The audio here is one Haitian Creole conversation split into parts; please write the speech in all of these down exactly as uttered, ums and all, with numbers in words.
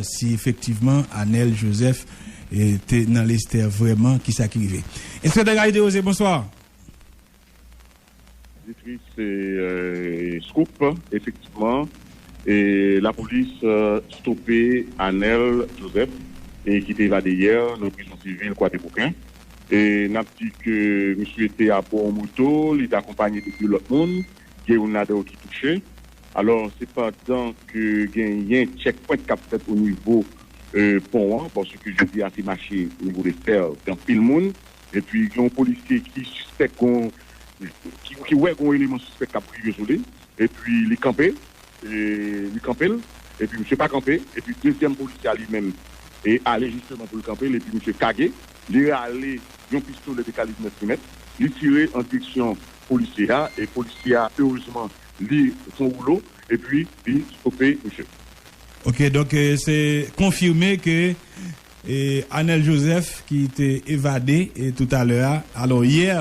si efektivman Anel Joseph eh, te nan Lestè vrèman, kisa ki rive. Enspektè Gary Desrosiers, bonswa. Ditris, se eh, Scoop, efektivman. E lapolis eh, stope Anel Joseph, e ki te evade yè nan prizon sivil Kwadèbouken. E n ap di ke misye te abò yon moto, li te akonpaye de de lòt moun, gen youn ladan yo ki touche. Alò, se pandan ke genyen checkpoint k ap fèt o nivo eh, pon an, paske jodi a se mache o nivo Lestè, gen anpil moun. Epi gen yon polisye ki sispèk gon, ki, ki wè gon eleman sispèk k ap rive sou li. Epi li kanpe, e, li kanpe l, epi misye pa kanpe, epi dezyèm polisye a li menm e ale jisteman pou l kanpe l, epi misye kage, li rale yon pistolè de kalib nèf milimèt, li tire an direksyon polisye a, e polisye a, erezman, li fè yon woulo, epi li stope misye. Ok, donk eh, se konfime ke eh, Anel Joseph ki te evade eh, toutalè a. Alò, yè,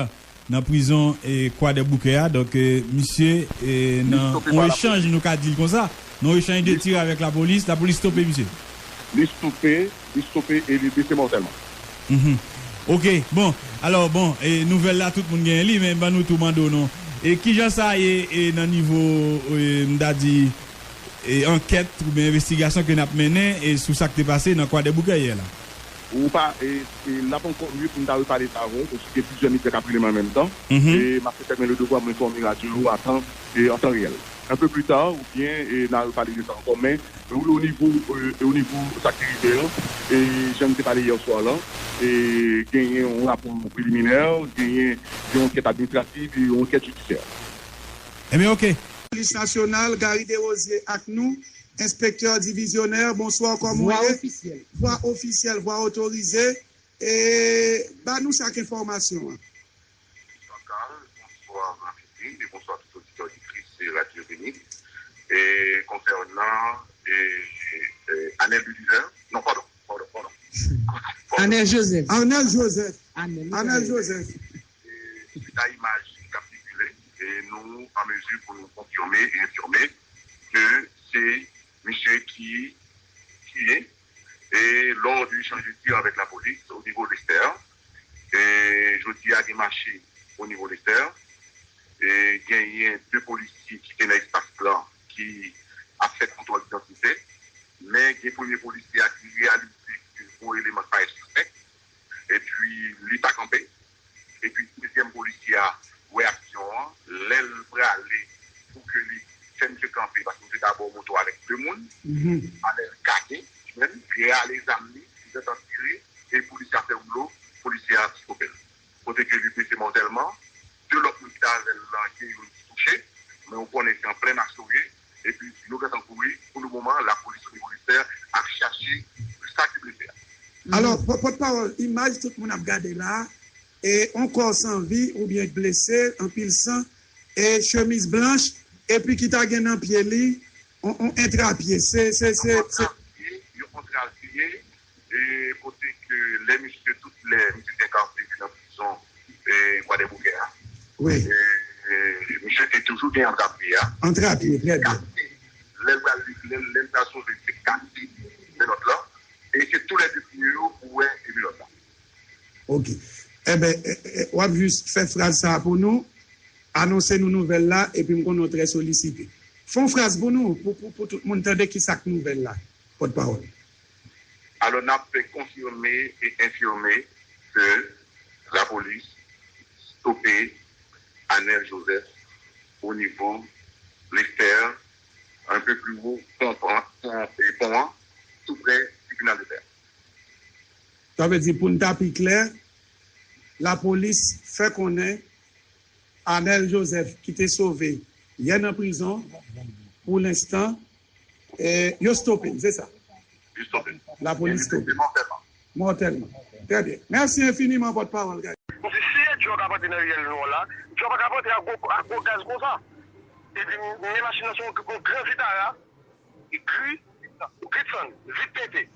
nan prizon eh, Kwadèbouke a, donk eh, misye eh, nan yon echanj, nou ka di l konsa, nan yon echanj de tir avèk lapolis, lapolis stope misye. Li stope, li stope e li blese mòtèlman. Mhm. Ok, bon, alò, bon, eh, nouvèl la tout moun genyen li, men ban nou tou mande w non. E kijan sa ye eh, nan nivo, eh, m ta di, e, ankèt oubyen envestigasyon ke n ap mennen e sou sa k te pase nan Kwadèboukè yè la. Ou pa, e, e, n ap ankò rive pou n ta repale sa avè w, paske gen plizyè medya k ap rele m an menm tan. Mhm. E m ap fè tèt mwen le devwa pou m enfòme radyo yo a tan, e, an tan reyèl. Un peu plus tard, oubyen, e, n a repale de sa ankò, men o, o nivo, e, o nivo sa ki rive an, e, jan n te pale yè swa lan, e, genyen yon rapò preliminè, genyen yon ankèt administrativ e yon ankèt jidisyè. Ebyen, ok. Polis nasyonal, Gary Desrosiers ak nou, enspektè divizyonè, bonswa, kòman w ye? Vwa ofisyèl. Vwa ofisyèl, vwa otorize. E ba nou chak enfòmasyon an. Bonswa, Carl. Bonswa, Mafidin. E bonswa tout oditè, oditris e Radyo Vini. E konsènan, e, e, Anel Belizaire, non, padon, padon, padon. Anel Joseph. Anel Joseph. Anel Joseph. E, suit a imaj k ap sikile, e nou an mezi pou nou konfime e enfime ke se misye ki tiye, e lò de echanj de tir avèk lapolis o nivo Lestè. E jodi a gen mache o nivo Lestè. E genyen de polisye ki te nan espas lan ki ap fè kontwòl idantite. Men gen premye polisye a ki reyalize ke gon eleman k parèt sispèk. Epi li pa kanpe. Epi dezyèm polisye a wè aksyon an, lè l prale pou ke li fè misye kanpe, paske misye t abò moto avèk de moun, mhm, anlè l kage, li menm, li rale zam li, li gentan tire, e polisye a fè woulo, polisye a stope l. Kote ke li blese mòtèlman, de lòt moun ki t avè l lan, gen youn ki touche, men ou konnen se an plen mache w ye, epi nou gentan kouri, pou le moman, lapolis o nivo Lestè ap chache sa ki blese a. Alò, pò-, pòtpawòl, imaj tout moun ap gade la, e on kò san vi oubyen blese, anpil san, e chemiz blanch, epi ki ta gen nan pye li, on, on entrapye. Se, se, se, se. Yon entrapye, e kote ke lè misye, tout lè misye te enkarsere nan prizon, e, Kwadèboukè a. Wi. E, e, misye te toujou gen entrapye a. Entrapye, trè byen. Lè l pral, lè, lè l pral sove, se kase menòt lan. E se tou lè de pye yo ou wè e menòt la. Ok. Enben, e, e, w ap jis fè fraz sa a pou nou, anonse nou nouvèl la, epi m konnen w trè solisite. Fè yon fraz pou nou, pou, pou, pou tout moun tande ki sa k nouvèl la, pòtpawòl. Alò, n ap konfime e enfime ke lapolis stope Anel Joseph o nivo Lestè, un peu plus haut, pon, pon, pon, e pon an, tou prè tribinal de pè. Sa vle di, pou n ta pi klè, lapolis fè konnen Anel Joseph, ki te sove yè nan prizon, pou lenstan, e, yo stope l, se sa? Yo stope l. Lapolis stope l. Mòtèlman. Mòtèlman. Trè byen. Mèsi enfiniman, pòtpawòl, Gary. M di, si e djòb ap antre nan riyèl nou an la, djòb pa ka antre ak gwo, ak gwo gaz konsa. Epi, men machin nan se yon, yon gran Vitara, gri, gri sann, vit pete.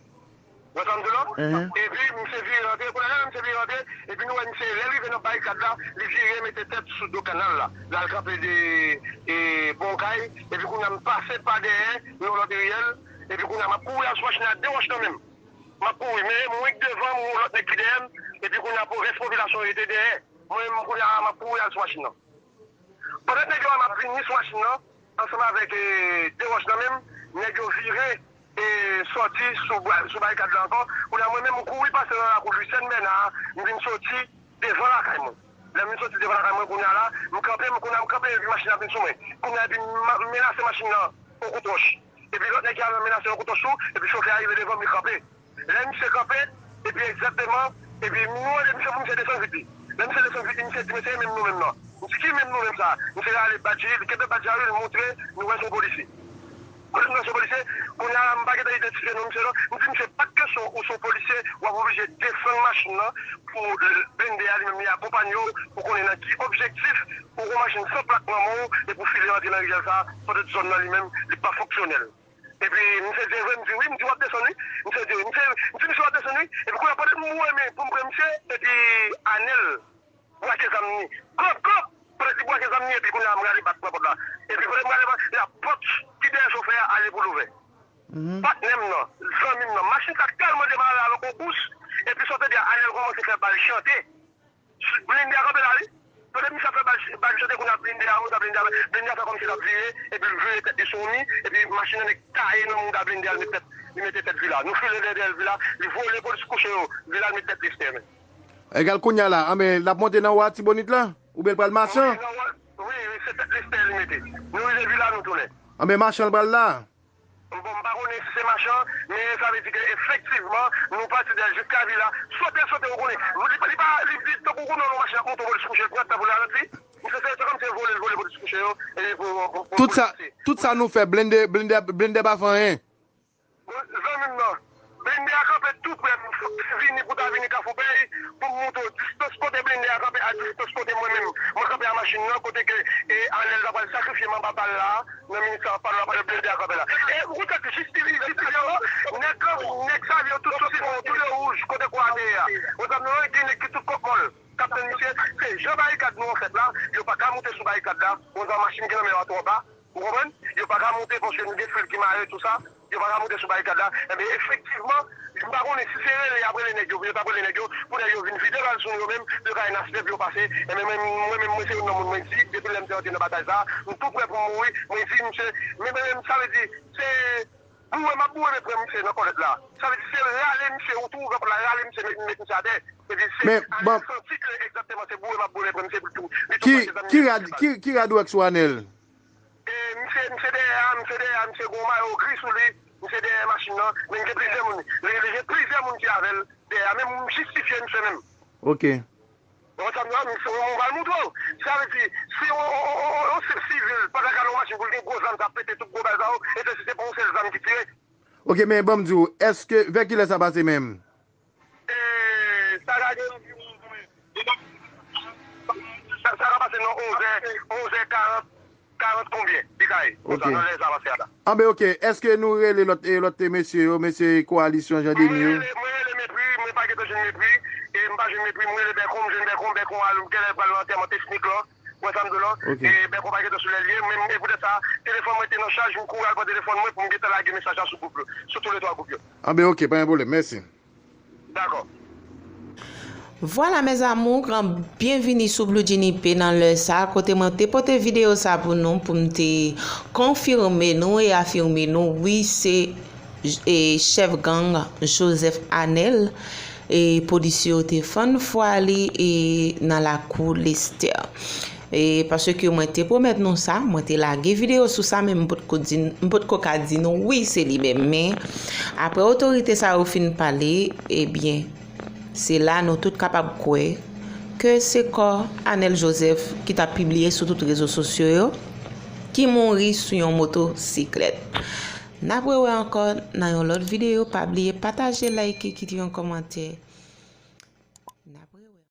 Ou wè sa m di w la? Mhm. Epi, misye vire rantre, kounye a la, misye vire rantre, epi nou wè misye, lè l rive nan barikad la, li vire mete tèt sou do kanal la. L al kanpe de, e, bò yon kay, epi kounye a m pase pa dèyè, nan yon lòt riyèl, Epi kounye a, m ap kouri al sou machin nan, de wòch nan men m. M ap kouri, men mwen k devan, m gen yon lòt nèg ki dèyè m, epi kounye a, pou rès popilasyon rete dèyè. Mwen menm, kounye a, m ap kouri al sou machin nan. Pandan nèg yo a m ap vini sou machin nan, ansanm avèk, e, de wòch nan men m, nèg yo vire, e, sòti sou ba-, sou barikad la ankò. Kounye a, mwen menm, m kouri pase nan lakou Lucien Bernard a, m vin soti devan lakay mwen. Lè m vin soti devan lakay mwen, kounye a la, m kanpe, m, kounye a, m kanpe, epi machin nan vin sou mwen. Kounye a, epi m ma-, m menase machin nan yon kout wòch. Epi lòt nèg ki avè m menase yon kout wòch tou, epi chofè a rive devan m, li kanpe. Lè misye kanpe, epi egzakteman, epi nou mande misye pou misye desann vit li. Lè misye desann vit li, misye di, "Mesye, e menm nou menm nan." M di, "Ki menm nou menm sa a?" Misye rale badj li, li kenbe badj la, wi, li montre, nou wè se yon polisye. Kote nou wè se yon polisye, kounye a la, m pa gentan idantifye non misye non. M di, "Misye, pa t kesyon ou se yon polisye, w ap oblije desann machin nan pou blende a li menm li akonpanye w, pou konnen nan ki objektif ou gon machin san plak nan men w, epi w file antre nan riyèl sa a, petèt zòn nan li menm, li pa fonksyonèl." Epi misye di, "Evre?" M di, "Wi." M di, "W ap desann, wi." Misye di, "Wi." Misye, m di, "Misye, w ap desann, wi." Epi kounye a, pandan m boure men pou m pran misye, epi Anèl brake zam ni. Klòp, klòp! Pandan li brake zam ni, epi kounye a, m rale bak pran pòt la. Epi pandan m rale bak, lapòt ki dèyè chofè a ale pou l ouvè. Patnè m nan, zanmi m nan, machin sa tèlman demare avèk yon kous, epi sa w te di a, Anèl kòmanse fè bal chante. Blende a kanpe la, wi. Pandan misye ap fè bal, bal chante, kounye a blende a, mouda blende a, blende a fè kòmsi l ap vire, epi l vire tèt li sou yon mi, epi machin nan nèk taye nan mouda blende a, l met tèt, li mete tèt vila. Nou file dèyè, dèyè vila, li vole polis kouche yo, vila, l met tèt li ekstèmen. Egal kounye a la, anben, l ap monte nan wè Tibonit la? Oubyen l pral Machan? Wi, nan wè, wi, wi, se tèt li ekstèmen li mete. Nou rive vila, nou tounen. Anben, Machan l pral la? Bon, m pa konnen si se Machan, men sa vle di ke efektivman, nou pati de jiska vila. Sote, sote, ou konnen. Li, li pa, li, li, tankou ou konnen yon machin ap monte, yon polis kouche, l pran tan pou l ralanti. Misye se, se kòmsi l vole, l vole polis kouche yo, e pou, pou, pou, pou l pase. Tout sa, tout sa nou fè, blende, blende, blende pa fè anyen. Bon, zanmi m nan, blende a kanpe tou prè m, fòk te vini pou ta vini Kafou Pèy, pou m montre w distans kote blende a kanpe a distans kote mwen menm. Mwen kanpe a machin nan, kote ke, e, Anèl ta pral sakrifye m anba bal la, nan minit sa, pandan blende a kanpe la. E wout la jis li, jis li ankò, nèg, nèg sa yo tout soti, bon, tou de wouj, kote kwa a te ye a. Ou konprann, gen nèg ki tout kòk mòl k ap tann misye, se jan barikad nou an fèt la, yo pa ka moute sou barikad la, ou konprann, machin ki nan men yo a twò ba, ou konprann, yo pa ka moute paske nou gen fil ki mare tou sa, yo pa ka moute sou barikad la, enben, efektivman, m pa konnen si se rele y ap rele nèg yo, yo t ap rele nèg yo, pou nèg yo vin vide bal sou nou yo menm, pou yo ka enaspe pou yo pase, enben, mwen, mwen menm, mwen se youn nan moun, mwen di, depi lè misye antre nan batay sa, m tou prè pou m mouri, mwen di, misye, men, men, men, sa vle di, se boure m ap boure, men pran misye nan kòlèt la. Sa vle di, se rale misye, ou tou ouvè pòt la, rale misye, met, met misye atè. Epi se, men, Anèl bon, santi ke egzakteman se boure m ap boure, men pran misye, li tou, li tou ki, pase zam ki li rad, ki, ki rad ou wè k sou Anèl? E, misye, misye dèyè a, misye dèyè a, misye gon mayo gri sou li, misye dèyè machin nan, men gen plizyè moun, li, li gen plizyè moun ki avè l dèyè a, men m jistifye misye menm. Ok. Bon, sa m di, misye, mwen pral montre w. Sa vle di, si yon, yon, yon, yon, yon senp sivil pa ta kale yon machin pou l gen gwo zam sa ap pete tout gwo bal sa yo, e se si se pa yon sèl zam ki tire. Ok, men ban m di w, èske, vè kilè sa pase menm? E, sa ka gen anviwon, sa, sa ka pase nan onz è, onz è karant, karant konbyen, li ka ye, konsa, nan lè sa pase a la. Anben, ok, èske nou rele lòt, e, lòt mesye yo, mesye Koalisyon Jan Deni yo? Mwen rele, mwen rele Mepri, mwen pa gentan jwenn Mepri, e m pa jwenn Mepri, mwen rele Bèkon, m jwenn Bèkon, Bèkon al, m genlè pral nan antèman Teknik lan, wè sa m di w lan, e Bèkon pa gentan sou lè l ye, men, e poutèt sa, telefòn mwen te nan chaj, m kouri al pran telefòn mwen pou m gentan lage mesaj la sou gwoup yo, sou toulètwa gwoup yo. Anben, ok, pa gen pwoblèm, mèsi. Dakò. Vwala, mes amours, byenvini sou Blue Jean I P nan lè sa, kote mwen te pote videyo sa pou nou, pou m te konfime nou e afime nou, wi, se, e, chèf gang Joseph Anel, e, polisye yo te fann fwa li, e, nan lakou Lestè. E paske mwen te pwomèt nou sa, mwen te lage videyo sou sa, men m potko di, m potko ka di nou wi se li menm. Men apre otorite sa yo fin pale, ebyen, se la nou tout kapab kwè ke se kò Anel Joseph ki t ap pibliye sou tout rezo sosyo yo, ki mouri sou yon motosiklèt. N ap rewè ankò nan yon lòt videyo, pa bliye pataje, like, kite yon kòmantè.